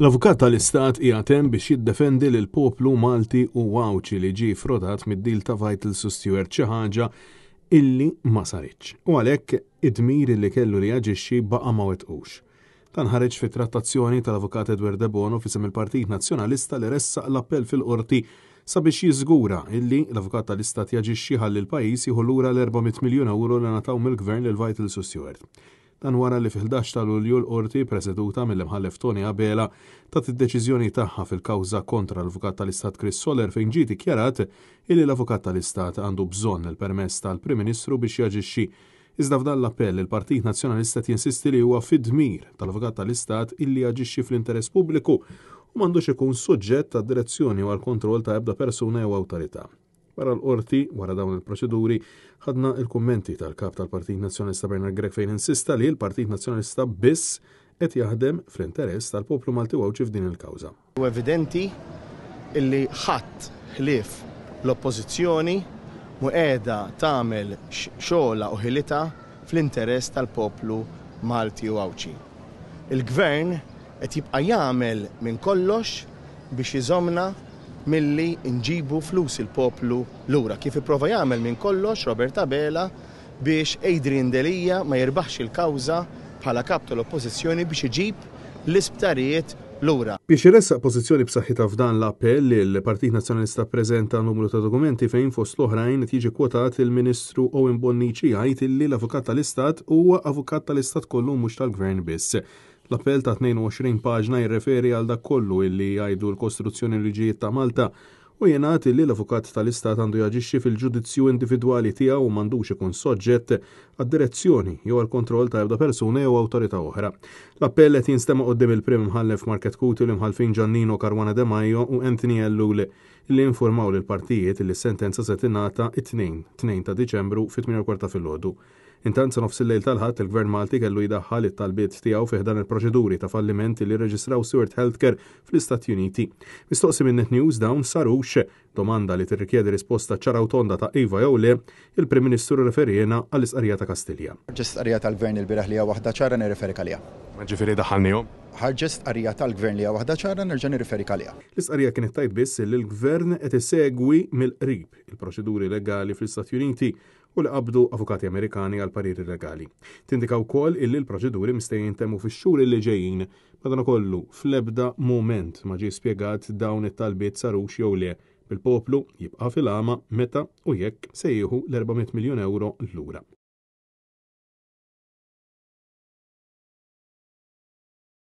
L-Avukat tal-Istat qiegħed hemm biex jiddefendi lill-poplu Malti u Għawdxi li ġie frodat mid-deal ta' Vitals u Steward xi ħaġa illi ma saritx. U għalhekk id-dmir illi kellu li jaġixxi baqa' ma wettqux. Dan ħareġ fi trattazzjoni tal-Avukat Edward Debono f'isem il-Partit Nazzjonalista li ressaq l-appell fil-Qorti sabiex jiżgura illi l-Avukat tal-Istat jaġixxi ħalli l-pajjiż jieħu lura l-400 miljun ewro li ngħataw mill-Gvern lil Vitals u Steward. Dan wara li fil-11 ta' Lulju l-Qorti, preseduta mill-Imħallef Toni Abela, tat id-deċiżjoni tagħha fil-kawża kontra l-Avukat tal-Istat Chris Soler fejn ġie dikjarat illi l-Avukat tal-Istat għandu bżonn il-permess tal-Prim Ministru biex jaġixxi. Iżda f'dan l-appell il-Partit Nazzjonalista qed jinsisti li huwa fid-dmir tal-Avukat tal-Istat illi jaġixxi fl-interess pubbliku u m'għandux ikun suġġett għad-direzzjoni u għall-kontroll ta' ebda persuna jew awtorità. Wara l-Qorti, wara dawn il-proċeduri, ħadna il-kummenti tal-Kap tal-Partit Nazzjonalista Bernard Grech fejn insista li l-Partit Nazzjonalista biss qed jaħdem fl-interess tal-poplu Malti u Għawdxi f'din il-kawża. Hu evidenti illi ħadd ħlief l-Oppożizzjoni mhu qiegħda tagħmel xogħolha u ħilitha fl-interess tal-poplu Malti u Għawdxi. Il-Gvern qed jibqa' jagħmel minn kollox biex iżommna milli nġibu flus il-poplu lura, kif ipprova jagħmel minn kollox Robert Abela biex Adrian Delia ma jirbaħx il-kawża bħala Kap tal-Oppożizzjoni biex iġib l-isptarijiet lura. Biex iressaq pożizzjoni b'saħħitha f'dan l-appell, il-Partit Nazzjonalista ppreżenta numru ta' dokumenti fejn fost l-oħrajn qed jiġi kkwotat il-Ministru Owen Bonnici jgħid illi l-Avukat tal-Istat huwa Avukat tal-Istat kollu u mhux tal-Gvern biss. L-appell ta' 22 paġna jirreferi għal dak kollu illi jgħidu l-Kostituzzjoni u l-liġijiet ta' Malta u jingħad illi l-Avukat tal-Istat għandu jaġixxi fil-ġudizzju individwali tiegħu u m'għandux ikun soġġett għad-direzzjoni jew għall-kontroll ta' ebda persuna jew awtorità oħra. L-appell qed jinstema' quddiem il-Prim Imħallef Mark Chetcuti u l-Imħallfin Giannino Caruana De Maio u Anthony Ellul li informaw lill-partijiet illi s-sentenza se tingħata it-Tnejn, 2 ta' Diċembru fit-8:15 filgħodu. Intant sa nofsillejl tal-Ħadd il-Gvern Malti kellu jdaħħal it-talbiet tiegħu fi ħdan il-proċeduri ta' falliment li rreġistraw Steward Healthcare fl-Istati Uniti. Mistoqsi minn Net News dawn sarux, domanda li tirrikjedi risposta ċara u tonda ta' iva jew le, il-Prim Ministru rreferiena għall-istqarrija ta' Kastilja. Ħarġet stqarrija tal-Gvern ilbieraħ li hija waħda ċara nirreferik għaliha. Ġifieri daħħalnihom? Ħarġet stqarrija tal-Gvern li hija waħda ċara nerġa' nirriferik għaliha. L-istqarrija kienet tgħid biss li l-Gvern qed isegwi mill-qrib il-proċeduri legali fl-Istati Uniti u li qabdu avukati Amerikani għal pariri legali. Tindika wkoll illi l-proċeduri mistennija jintemmu fix-xhur illi ġejjin. Madankollu, fl-ebda mument ma ġie spjegat dawn it-talbiet sarux jew le, bil-poplu jibqa' fil-għama meta u jekk se jieħu l-400 miljun ewro lura.